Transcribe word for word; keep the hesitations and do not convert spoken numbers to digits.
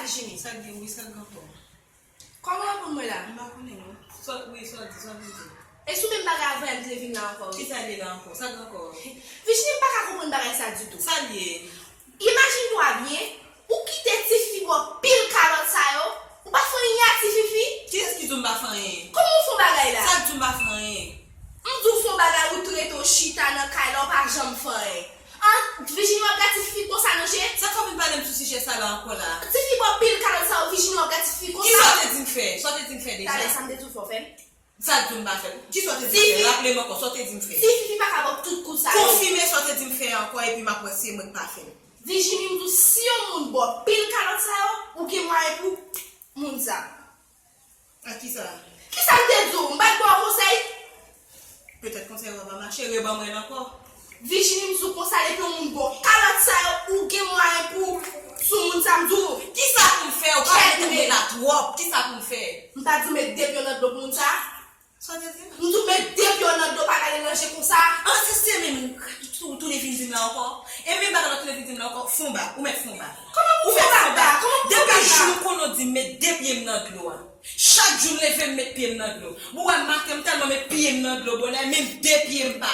Jimmy. Sa k gen, wi, sa k gen ankò? Kòman w reponn mwen la? M pa konnen non. Sa, wi, sa w di, sa w vle di. E sou menm bagay avè m te vin la ankò wi. Kisa l ye la ankò? Sa k gen ankò? Vijini m pa ka konprann bagay sa ditou. Sa l ye? Imajine twa byen, ou kite ti fifi bò pil kalòt sa yo, ou pa fè anyen a ti fifi? Kiyès ki di w m pa fè anyen? Kòman w fè yon bagay la? Sa k di w m pa fè anyen? M di w fè yon bagay ou t rete w chita nan kay la ou pa janm fè anyen. An, Vijini w ap gad ti fifi konsa nan je? Sa k fè w vin pale m sou sijè sa la ankò la? Ti fifi bò pil kalòt sa yo, Vijini w ap gad ti fifi konsa? Kisa w te di m fè? Sa w te di m fè deja? Talè sa m te di w fè w fè m? Sa k di w m pa fè? Kisa w te di m Ti fè? fi- Raple m ankò, sa w te di m fè? Ti fifi pa ka bò tout kout sa yo. Konfime sa w te di m fè ankò epi m ap wè si e mwen k pa fè l. Vijini m di w si yon moun bò pil kalòt sa yo, ou gen mwayen pou moun sa. A kisa? Kisa m te di w? M pa t ba w konsèy? Petèt konsèy w a pa mache, reban mwen l ankò. Vijini m di w konsa depi yon moun bò kalòt sa yo, ou gen mwayen pou sou moun sa m di w. Kisa pou m fè? Ou pa Kèt mete men. Mwen la twòp. Kisa pou m fè? M pa di w met de pye w nan dlo pou moun sa? Sa w te di? M di w met de pye w nan dlo pa gade nan je konsa. An se se menm tou tou li vin di m la ankò. E menm bagay la tou li vin di m la ankò. Fon ba, ou mèt fon ba. Kòman pou fè bagay? Kòman pou fè Depi bagay? Jou m konnen w di m met de pye m nan dlo a. Chak jou m leve m met pye m nan dlo. Bon wè maten m tèlman met pye m nan dlo bonè menm de pye m pa.